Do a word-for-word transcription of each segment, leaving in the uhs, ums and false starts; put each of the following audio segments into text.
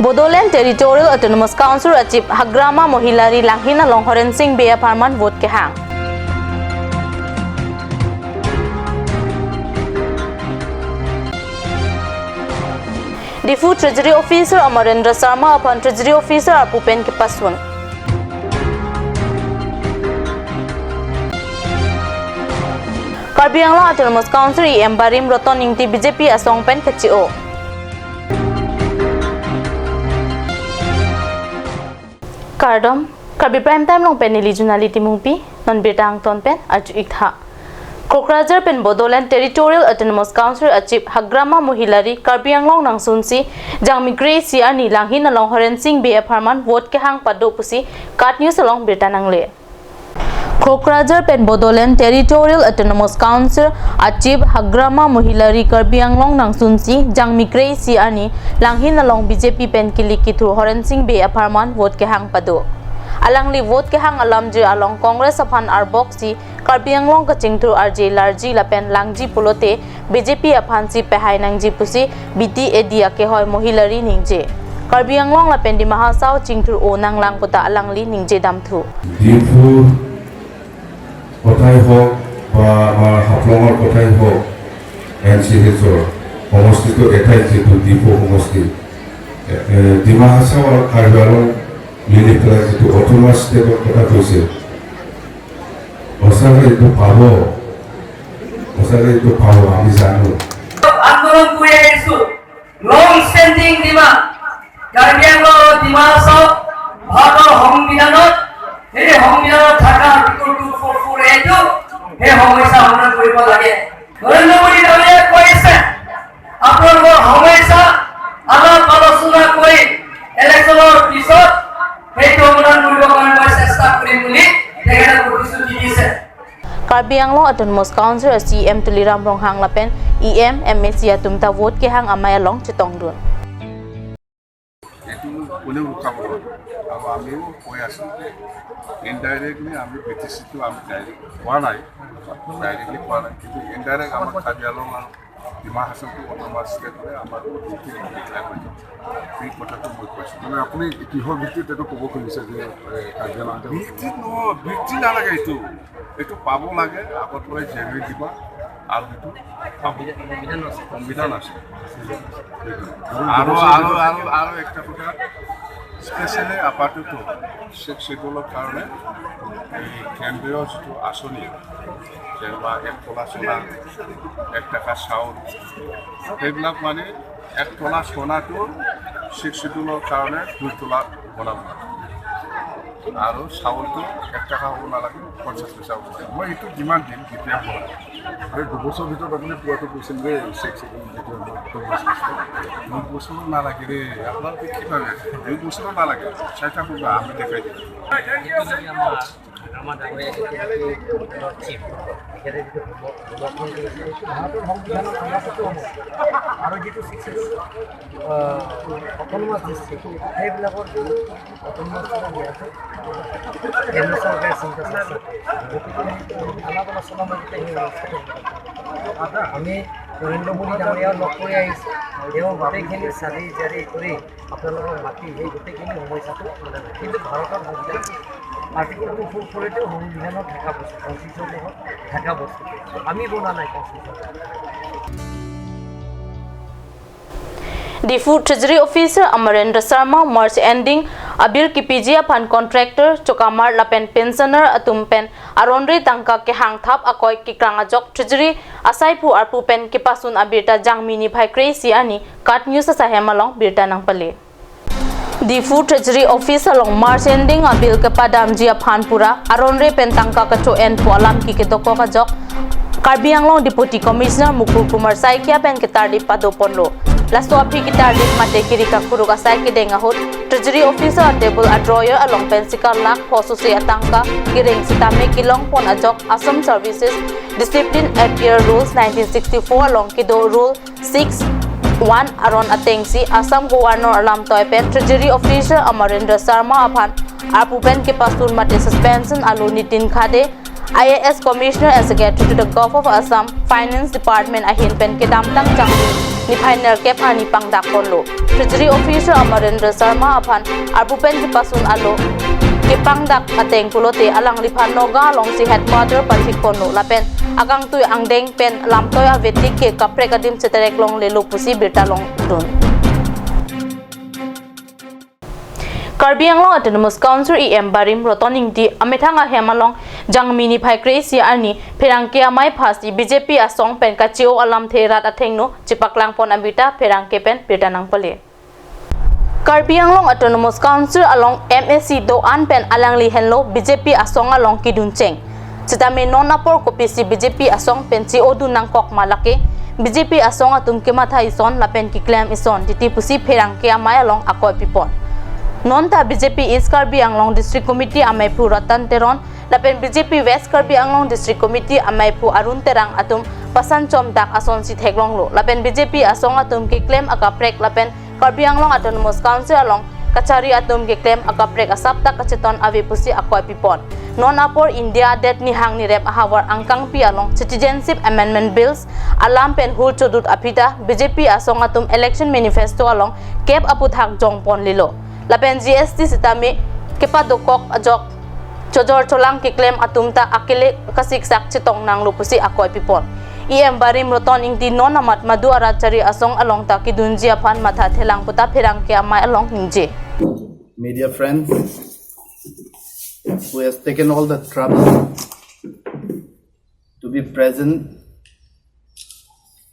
Bodoland Territorial Autonomous Council achip Hagrama Mohilari Langhin along Horensing Bey apharman vote kehang. Diphu Treasury Officer Amarendra Sharma aphan Treasury Officer arpu pen kepasun. Karbi Anglong Autonomous Council E M Barim Roton Ingti B J P asong pen kechi-o. Kardom, Karbi Prime Time along pen neli Junali Timungpi, non birta angton pen arju-ik tha. Kokrajhar pen Bodoland Territorial Autonomous Council achip Hagrama Mohilari Karbi Anglong nangsunsi Jangmi kre-isi arni Langhin along Horensing Bey apharman vote kehang pado pusi KAT News along birta nangle. Kokrajhar pen Bodoland Territorial Autonomous Council achip Hagrama Mohilari Karbi Anglong nangsunsi Jangmi kre-isi arni Langhin along B J P pen kilik kithur Horensing Bey apharman vote kehang pado. Alangli vote kehang alamjir along Congress aphan arboksi Karbi Anglong kachingthur arje larji lapen langji pulote B J P aphansi pehai nangji pusi B T A D akehoi Mohilari ningje. Karbi Anglong lapen Dima Hasao chingthur-o nanglang puta alangli ningje damthu. Diphu কথাই হওক বা আমাৰ হাফলঙৰ কথাই হওক, N C এইচৰ সমষ্টিটো এটাই, যিটো ডিফু সমষ্টি। এ, এ, ডিমা হাছাও আৰু কাৰ্বি আংলং মিলি পেলাই যিটো অট'নমাছ ষ্টেটৰ কথা কৈছে, সঁচাকৈ এইটো পাব, সঁচাকৈ এইটো পাব, আমি জানো। আন্দোলন কৰি আহিছো, লং ষ্টেণ্ডিং ডিমাণ্ড। কাৰ্বি আংলং আৰু ডিমা হাছাও ভাৰতৰ সংবিধানত, সেই সংবিধানত থকা আৰ্টিকল টু ফ'ৰ ফ'ৰ এ টো সেই সমস্যা সমাধান কৰিব লাগে। নৰেন্দ্ৰ মোদী ডাঙৰীয়াই কৈছে, আপোনালোকৰ সমস্যা আলাপ আলোচনা কৰি ইলেকশ্যনৰ পিছত সেইটো সমাধান কৰিবৰ কাৰণে মই চেষ্টা কৰিম বুলি তেখেতে প্ৰতিশ্ৰুতি দিছে। Karbi Anglong Autonomous Council C E M Tuliram Ronghang lapen E M, M A C atum ta vote kehang amei along chetongdun. এইটো কোনেও ৰখাব নোৱাৰে। আৰু আমিও কৈ আছো, ইনডাইৰেক্টলি আমি বি টি চিটো আমি ডাইৰেক্ট কোৱা নাই, ডাইৰেক্টলি কোৱা নাই, কিন্তু ইনডাইৰেক্ট আমাৰ কাৰ্বি আংলং আৰু ডিমা হাছাওটো অট'নমাছ ষ্টেট হ'লে আমাৰ গোটেই ডিক্লেয়াৰ হৈ যাব। এই কথাটো মই কৈছো। মানে আপুনি কিহৰ ভিত্তিত এইটো ক'ব খুজিছে যে, এ, কাৰ্বি আংলং ভিত্তিত নহয়, ভিত্তি নালাগে এইটো। এইটো পাব লাগে, আগৰ পৰাই জেনেৰেল ডিমাণ্ড, আৰু এইটো পাব। সংবিধান আছে। সংবিধান আছে। আৰু, আৰু, আৰু, আৰু একটা কথা, স্পেচিয়েলি আপাৰটো ছিক্স শ্বিডিউলৰ কাৰণে এই কেন্দ্ৰীয় যিটো আঁচনি, যেনেবা এক তোলা সোণা, এক টাকা চাউল, সেইবিলাক মানে এক তোলা সোণাটো ছিক্স শ্বিডিউলৰ কাৰণে দুই তোলা বনাব লাগে। আৰু চাউলটো এক টাকা হ'ব নালাগে, পঞ্চাছ পইচা হ'ব লাগে। মই এইটো যিমান দিম, যেতিয়া বনাম। এই দুবছৰ ভিতৰত আপুনি পোৱাটো কৈছিল যে ছিক্স শ্বিডিউল যিটো আমাৰ অট'নমাছ ষ্টেট। দুই বছৰ নালাগে দেই, আপোনালোকে কি ভাবে? দুই বছৰ নালাগে, চাৰিটা হ'ব, আমি দেখাই দিম। আমাৰ ডাঙৰীয়া যিটো নেকি চিফ, তেখেতে যিটো সমৰ্থন কৰিছে, এইটো ভাৰতৰ সংবিধানৰ খণ্ডটো হ'ব। আৰু যিটো ছিক্স শ্বিডিউল, আহ, অট'নমাছ ডিষ্ট্ৰিক্ট, সেইবিলাকৰ যিটো অট'নমাছ ডিষ্ট্ৰিক্ট আছে, কেন্দ্ৰ চৰকাৰে চিন্তা চৰ্চা কৰিছে। গতিকে আলাপ আলোচনা মাজতে সেই ব্যৱস্থাটো হ'ব। আমি নৰেন্দ্ৰ মোদী ডাঙৰীয়াও লগ কৰি আহিছোঁ, তেওঁ গোটেইখিনি চালি জাৰি কৰি আপোনালোকক মাতি সেই গোটেইখিনি সমস্যাটো সমাধান কৰে। কিন্তু ভাৰতৰ সংবিধান আৰ্টিকল টু ফ'ৰ ফ'ৰ এইটো সংবিধানত থকা বস্তু, কনষ্টিটিউশ্যনত থকা বস্তু। আমি বনোৱা নাই constitution. Diphu Treasury Officer Amarendra Sharma March ending abill kepiji aphan contractor, chokamar lapen pensioner atum pen aron-re tangka kehang thap akoi kekrang ajok Treasury asaiphu arpu pen kepasun abirta Jangmi niphai kre-isi arni KAT News asahem along birta nangpale. Diphu Treasury Office along March ending abill kepadamji aphan pura aron-re pen tangka kecho-enpo alam ke kedokok ajok Karbi Anglong Deputy Commissioner Mukul Kumar Saikia pen ketardi padoponlo. Laso aphi ketardi mate kiri kakuruk asai kedeng ahut Treasury Officer table a drawer along pen sikar lakh pho sose atangka kereng sitame kelongpon ajok Assam Services Discipline Appeal Rules nineteen sixty-four along kedo Rule six one aron atengsi Assam Governor alamtoi pen Treasury Officer Amarendra Sharma aphan arpu pen kepasun mate suspension alo Nitin Khade I A S Commissioner and Secretary to the Govt of Assam Finance Department ahin pen kedamtang Jangmi niphai nerkep arni pangdak ponlo. Treasury Officer Amarendra Sharma aphan arpu pen kepasun alo kepangdak ateng pulote alangliphan Nagaon alongsi headquarter pathik ponlo lapen akangtui angdeng pen lamtoi avetik ke kaprek adim cheterek longlelo pusi birta longdun. Karbi Anglong Autonomous Council E M Barim Roton Ingti amethang ahem along Jangmi niphai kre-isi arni pherangke amei phasi B J P asong pen kache-o alamthe rat athengno chepaklang pon abirta pherangke pen birta nangpale. Karbi Anglong Autonomous Council along M A C do-an pen alangli henlo B J P asong along kedun cheng. Sitame non apor kopisi B J P asong pen che-odun nangkok ma lake B J P asong atum kematha ison lapen keklem ison titi pusi pherangke amei along akoi pipon. Non ta B J P East Karbi Anglong District Committee ameiphu Ratan Teron lapen B J P West Karbi Anglong District Committee ameiphu Arun Terang atum pasan chomdak asonsi theklonglo lapen B J P asong atum keklem akaprek lapen Karbi Anglong Autonomous Council along kachari atum keklem akaprek asap ta kacheton ave pusi akoi pipon. Non apor India adet nihang nirep ahavar angkangpi along Citizenship Amendment Bills alam pen hul chodut aphi ta B J P asong atum election manifesto along kep aputhak jongpon lilo. Lapen G S T sitame kepadokok ajok chojor cholang keklem atum ta akele kasiksak chetong nanglo pusi akoi pipon. E M Barim Roton Ingti non amat madu arat chari asong along ta kedunji aphan matha thelang puta pherangke amei along ningje. Media friends who has taken all the trouble to be present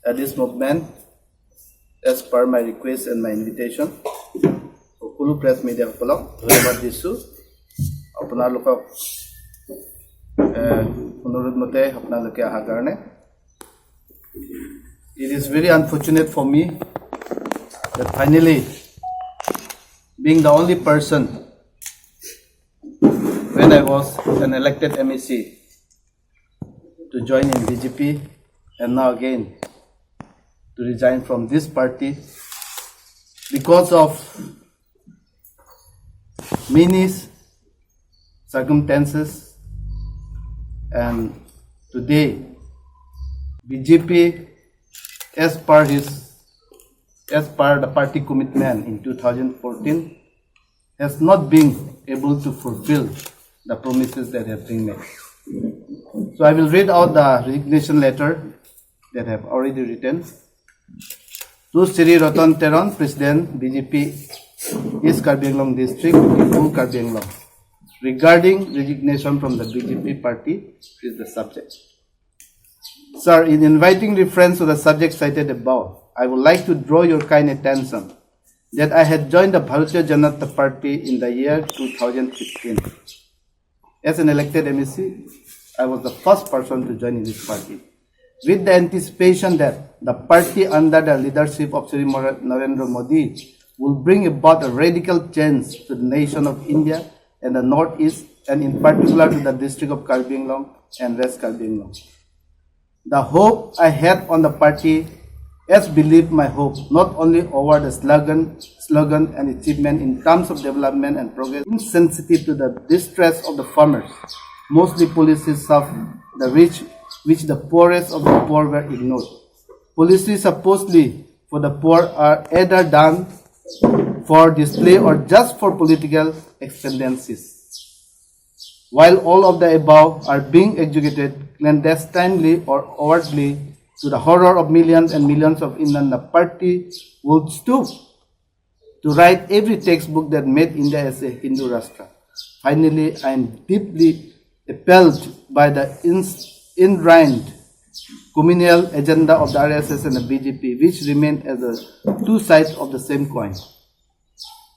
at this movement as per my request and my invitation. সকলো প্ৰেছ মিডিয়াসকলক ধন্যবাদ দিছোঁ আপোনালোকক এ, অনুৰোধ মতে আপোনালোকে অহাৰ কাৰণে। It is very unfortunate for me that finally, being the only person when I was an elected M A C to join in B J P and now again to resign from this party because of many circumstances, and today B J P, as per his, as per the party commitment in two thousand fourteen, has not been able to fulfill the promises that have been made. So I will read out the resignation letter that have already written. To Shri Ratan Teron, President, B J P East Karbi Anglong District, Diphu, Karbi Anglong, regarding resignation from the B J P party is the subject. Sir, in inviting reference to the subject cited above, I would like to draw your kind attention that I had joined the Bharatiya Janata Party in the year two thousand fifteen. As an elected M A C, I was the first person to join in this party, with the anticipation that the party under the leadership of Shri Mora-, Narendra Modi will bring about a radical change to the nation of India and the Northeast, and in particular to the district of Karbi Anglong and West Karbi Anglong. The hope I had on the party as believed my hope, not only over the slogan, slogan and achievement in terms of development and progress, insensitive to the distress of the farmers, mostly policies of the rich, which the poorest of the poor were ignored. Policies supposedly for the poor are either done for display or just for political expediencies. While all of the above are being executed clandestinely or overtly to the horror of millions and millions of Indians, the party would stoop to write every textbook that made India as a Hindu Rashtra. Finally, I am deeply appalled by the ins-, ingrained communal agenda of the R S S and the B J P, which remain as the two sides of the same coin.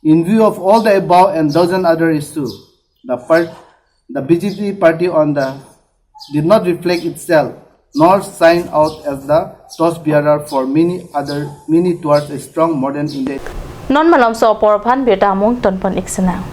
In view of all the above and dozen other issues, the part-, the B J P party on the did not reflect itself nor shine out as the torch bearer for many other, many towards a strong modern India. Non malomso apor aphan birta amung tonpon ik sinang.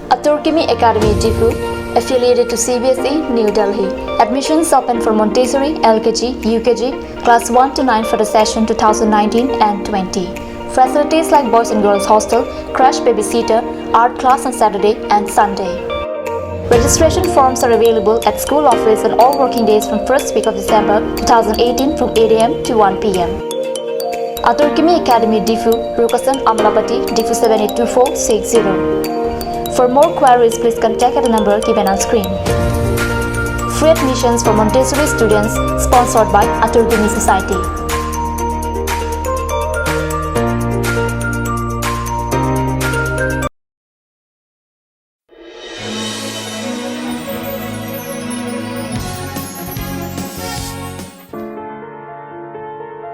Atur Kimi Academy Diphu, affiliated to C B S E, New Delhi. Admissions open for Montessori, L K G, U K G, class one to nine for the session two thousand nineteen and twenty. Facilities like boys and girls hostel, crash, babysitter, art class on Saturday and Sunday. Registration forms are available at school office on all working days from first week of December two thousand eighteen from eight a m to one p m. Atur Kimi Academy, Diphu, Rukasan, Amlapati, Diphu seven eight two four six zero. For more queries, please contact at the number given on screen. Free admissions for Montessori students, sponsored by Atur Kimi Society.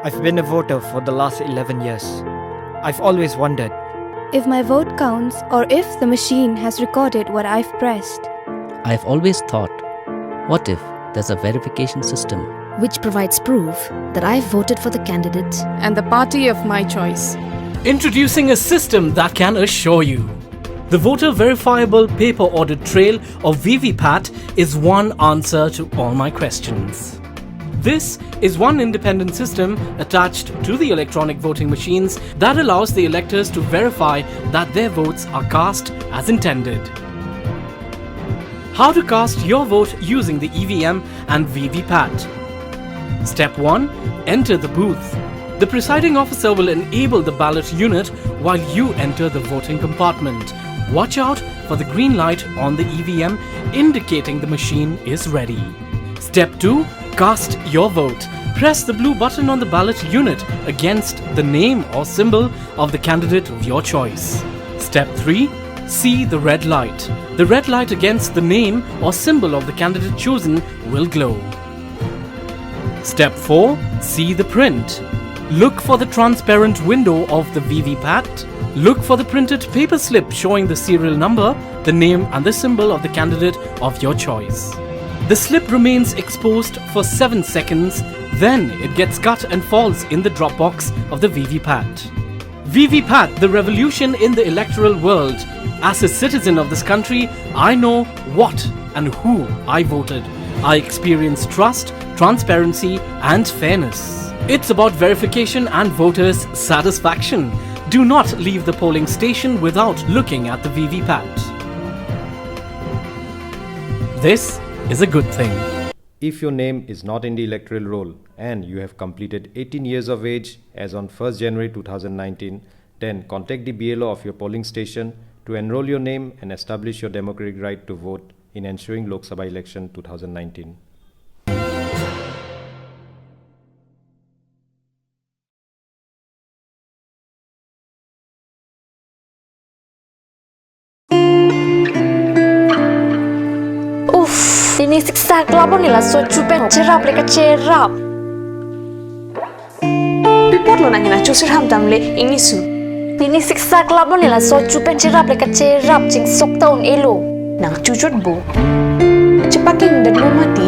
I've been a voter for the last eleven years. I've always wondered if my vote counts or if the machine has recorded what I've pressed. I've always thought, what if there's a verification system which provides proof that I've voted for the candidate and the party of my choice? Introducing a system that can assure you. The voter verifiable paper audit trail, or V V PAT, is one answer to all my questions. This is one independent system attached to the electronic voting machines that allows the electors to verify that their votes are cast as intended. How to cast your vote using the E V M and V V PAT. Step one. Enter the booth. The presiding officer will enable the ballot unit while you enter the voting compartment. Watch out for the green light on the E V M indicating the machine is ready. Step two. Cast your vote. Press the blue button on the ballot unit against the name or symbol of the candidate of your choice. Step three. See the red light. The red light against the name or symbol of the candidate chosen will glow. Step four. See the print. Look for the transparent window of the V V PAT. Look for the printed paper slip showing the serial number, the name and the symbol of the candidate of your choice. The slip remains exposed for seven seconds, then it gets cut and falls in the drop box of the V V PAT. V V PAT, the revolution in the electoral world. As a citizen of this country, I know what and who I voted. I experience trust, transparency, and fairness. It's about verification and voters' satisfaction. Do not leave the polling station without looking at the V V PAT. This is a good thing. If your name is not in the electoral roll and you have completed eighteen years of age as on first January two thousand nineteen, then contact the B L O of your polling station to enroll your name and establish your democratic right to vote in ensuing Lok Sabha election two thousand nineteen. Uff, pini siksak labo nila so chupen cherap le kacherap. Pi apotlo nangina chusir ham tamle ingnisu. Pini siksak labo nila so chupen cherap le kacherap chingsok ta un-elo. Nang chuchot bo. Chepakeng detlo mati.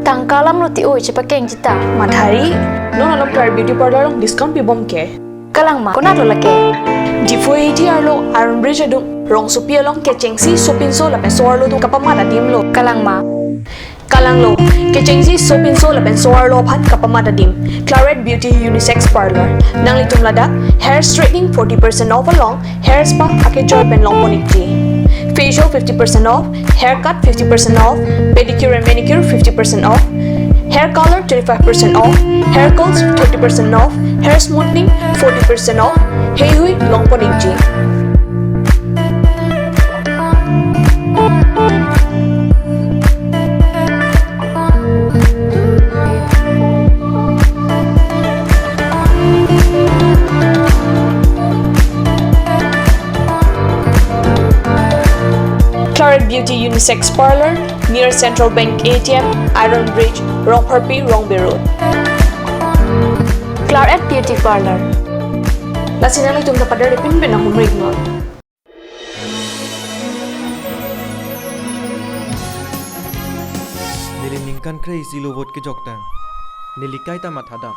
Tangka alam lo ti oi chepakeng chita. Mathari. Non along Claret Beauty Parlour along discount pibom ke. Kalangma, konatlo lake? Diphu A T R lo, Iron Bridge adung, rongsopi along kechengsi sopinso lapen so-arlo atum kapamat adim lo. Kalangma? Kalanglo, kechengsi sopinso lapen so-arlo aphan kapamat adim. Claret Beauty Unisex Parlour. Nanglitum ladak hair straightening forty percent off along hair spa akejoi pen longpon ikji. Facial fifty percent off, haircut fifty percent off, pedicure and manicure fifty percent off, hair color twenty-five percent off, hair curls thirty percent off, hair smoothing forty percent off, heihui longpon ikji. Claret Beauty Unisex Parlour, near Central Bank A T M, Iron Bridge, Rongpharpi, Rongbe Road. Claret Beauty Parlour. Lasi nanglitum ta pader pinpin ahumrik non. Neli ningkan kre-isi lo vote kejoktang. Neli kaita mathadam.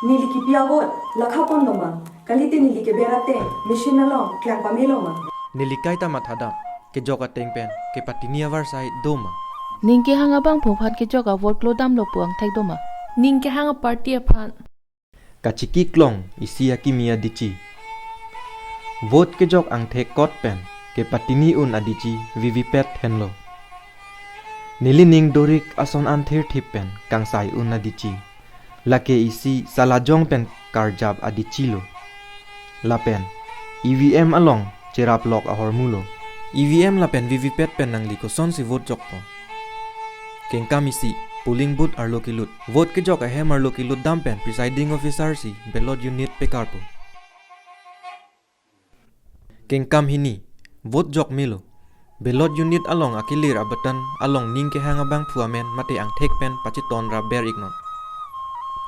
Neli kipi a-vote lakha pon doma. Kalite neli keber ateng machine along klang pamelo ma. Neli kaita mathadam. Kejok ateng pen kepatini avarsai doma. Ning kehang abangphu aphan kejok a-vote klodamlo pu angthek doma. Ning kehang a-party aphan. Kachiki klong isi akimi adichi. Vote kejok angthek kot pen kepatini un adichi V V Pat henlo. Nelining dorik ason an thirthip pen kangsai un adichi. Lake isi salajong pen karjap adichilo. Lapen E V M along cheraplok ahormulo. E V M lapen V V Pat pen nangli kosonsi vote jokpo? Kengkam isi, polling booth arlo kelut. Vote kejok ahem arlo kelut dam pen presiding officer si ballot unit pekarpo. Kengkam hini, vote jok melo. Ballot unit along akelir abutton along ning kehang abangphu amen mate angthek pen pacheton rap ber iknon.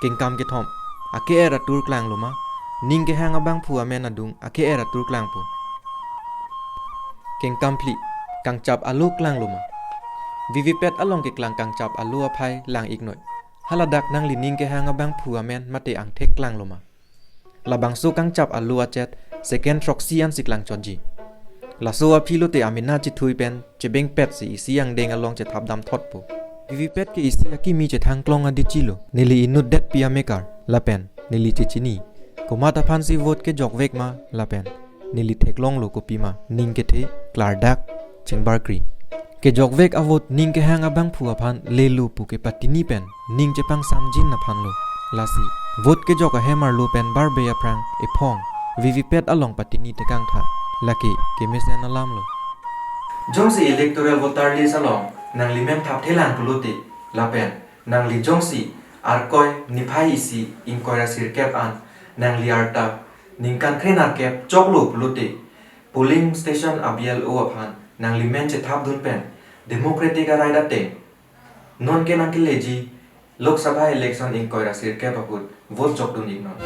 Kengkam kethom, ake-er atur klanglo ma? Ning kehang abangphu amen adung ake-er atur klangpo. Kengkam phli, kangchap alo klanglo ma? V V Pat along keklang kangchap alo aphai lang iknoi. Haladak nangli ning kehang abangphu amen mate angthek klanglo ma? Labangso kangchap alo achet second throksi ansi klangchotji. Laso aphi lote amena chethui pen chebengpet si isi angdeng along chethap damthotpo. V V Pat ke isi akimi chethang klong adichilo. Neli inutdetpi amekar lapen neli chechini. Komat aphansi vote kejokvek ma lapen neli theklonglo kopima ning kethe, klardak, chengbarkri. Kejokvek avote ning kehang abangphu aphan lelo pu kepatini pen ning chepangsamjin aphanlo. Lasi vote kejok ahem arlo pen barbe aphrang ephong V V Pat along patini tekangtha. Lake kemesen alamlo. Jongsi electoral voter list along nangli men thapthelang pulote lapen nangli jongsi Arkoi niphai isi ingkoi ra sirkep an nangli arta ningkan kre-nerkep choklo pulote, polling station a-B L O aphan nangli men chethapdun pen democratic a-right ateng non ke nangkeleji Lok Sabha election ingkoi ra sirkep ahut vote jokdun iknon.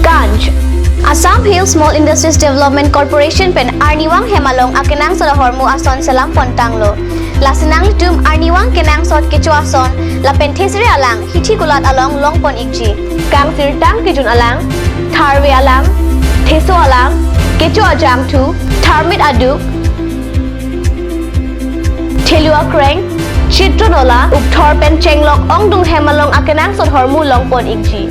Ganj. Assam Hill Small Industries Development Corporation pen arnivang hem along akenangsot ahormu ason selam pontanglo. Lasi nanglitum arnivang kenangsot kecho ason lapen thesere alang hithi kulat along longpon ikji. Kangsirtang kejun alang, tharve alang, theso alang, kecho ajangthu, tharmit aduk, thelu akreng, chitro nola, ukthor pen chenglok ongdung hem along akenangsot ahormu longpon ikji.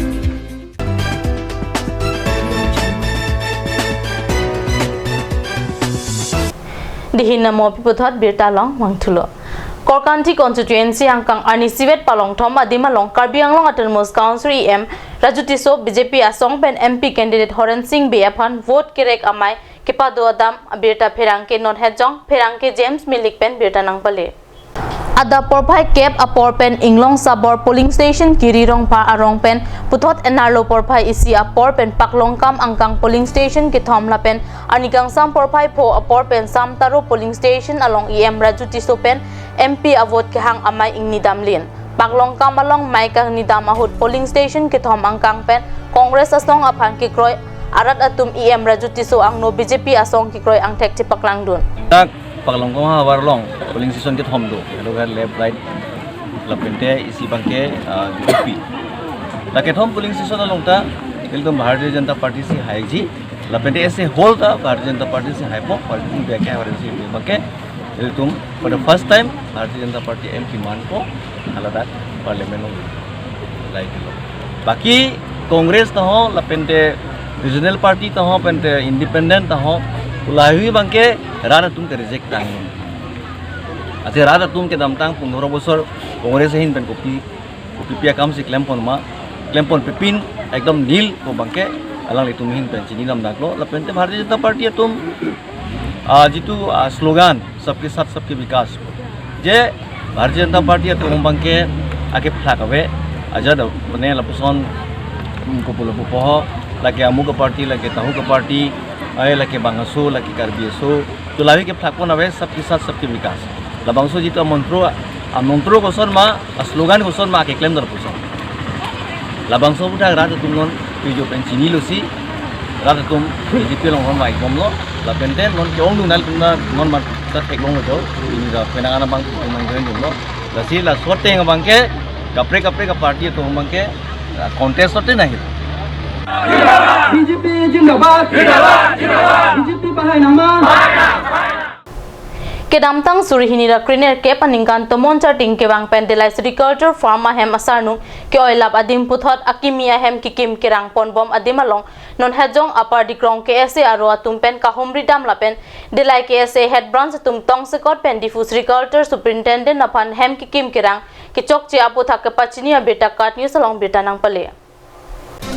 Dihin namo pi puthot birta along vangthulo. Korkanthi constituency angkang arni isivet palong thom adim along Karbi Anglong Autonomous Council E M Raju Tisso B J P asong pen M P candidate Horen Sing Bey aphan vote kerek amei kepado adam abirta pherangke non hetjong pherangke James Milik pen birta nangpale. Adap porphai kep apor pen Inglong Sabor polling station Kiri Rongphar arong pen puthot enarlo porphai isi apor pen Paklongkam angkang polling station kethom lapen arni kangsam porphai pho apor pen Samtaro polling station along E M Raju Tisso pen M P avote kehang amei ingni damlin. Paklongkam along mei kangni dam ahut polling station kethom angkang pen Congress asong aphan kekroi arat atum E M Raju Tisso angno B J P asong kekroi angthek chepaklangdun. Dak Paklongkam havar along polling station kethom do. Ado kan left, right, lapente isi abangke, ah, U P. Ta kethom polling station along ta ilitum Bharatiya Janata Party si haiji. Lapente ese whole ta Bharatiya Janata Party si haipo, party si beke, party si beke. Ilitum for the first time Bharatiya Janata Party M P manpo, haladak parliament along lailo. Baki Congress ta ho, lapente regional party ta ho, pente independent ta ho, lahei abangke rat atum ke reject tang. Ase rat atum kedamtang pundoro bosor Congress ahin pen kopi, kopi pi akam si klempon ma, klempon pepin, ekdom nil ko abangke alanglitum ahin pen chini damdaklo, lapente Bharatiya Janata Party atum, ah, jitu, ah, slogan, "Sabke Saath Sabke Vikas." Je Bharatiya Janata Party atum abangke akephlak ave, ajat mane lapuson, mm, kopilo pupo ho, lake amuk a-party, lake tahuk a-party, ai lake bang aso, lake Karbi aso, to lahei kephlakpon ave, "Sabke Saath Sabke Vikas." Labangso jitu amontro, Amontro koson ma, aslogan koson ma keklem dar koson. Labangso aphuthak rat atum non tujo pen chinilosi, rat atum B J P along ron vaikbomlo, lapen te non ke-ongdung nal tum na non ma ta theklonglo jo, pini ra penang ana bang tum nang join dunglo. Lasi laso ateng abang ke, kaprek kaprek aparty atum abang ke, ah, contest lote nangji. B J P zindabad. B J P bahai nangma. Kedamtang suri hini ra krenerkep aningkan tomon charting kevang pen Delai Sericulture Farm ahem asarnung ke-oilap adim puthot akimi ahem kekim kerang ponbom adim along non Hejong Upper Dikrong K S A aro atum pen kahumridam lapen Delai K S A Head Branch atum tongsekot pen Diphu Sericulture Superintendent aphan hem kekim kerang kechokche aphuthak kepachini abirta KAT News along birta nangpale.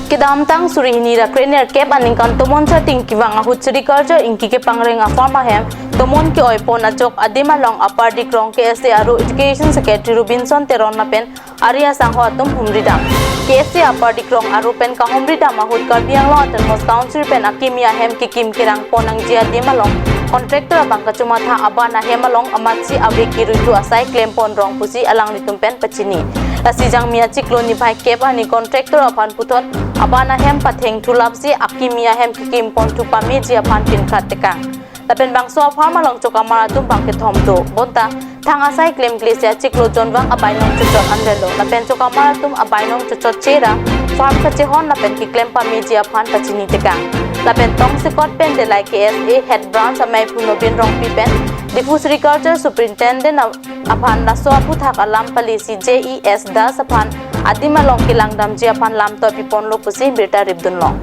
Kedamtang suri hini ra krenerkep aningkan tomon charting kevang ahut Sericulture Ingki Kepangreng a-farm ahem tomon ke-oipon ajok adim along Upper Dikrong K S A aro Education Secretary Robinson Teron lapen ari asangho atum humridam. K S A Upper Dikrong aro pen kahumridam ahut Karbi Anglong Autonomous Council pen akimi ahem kekim kerang pon nangji adim along contractor abang kachomatha aban ahem along amatsi ave kerui thu asai klem pon rong pusi alanglitum pen pachini. Lasi Jangmi achiklo niphai kep arni contractor aphan puthot aban ahem patheng thulapsi akimi ahem kekim pon thu pameji aphan pinkhat tekang. Lapen bangso a-farm along chokamar atum bang kethom do. Bonta thang asai klemkle si achiklo jonvang abainong chochot anrelo. Lapen chokamar atum abainong chochotche ra farm kachehon lapen keklem pameji aphan pachini tekang. Lapen tongsekot pen Delai K S A Head Branch amei Phunobin Rongpi pen Diphu Sericulture Superintendent a- aphan laso aphuthak alam pale si J E S Das aphan adim along kelangdamji aphan lamtoi piponlo pusi birta ripdunlo.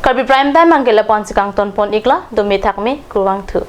Karbi Prime Time anke lapu-an si kangton pon iklo, dome thakme, kurvangthu.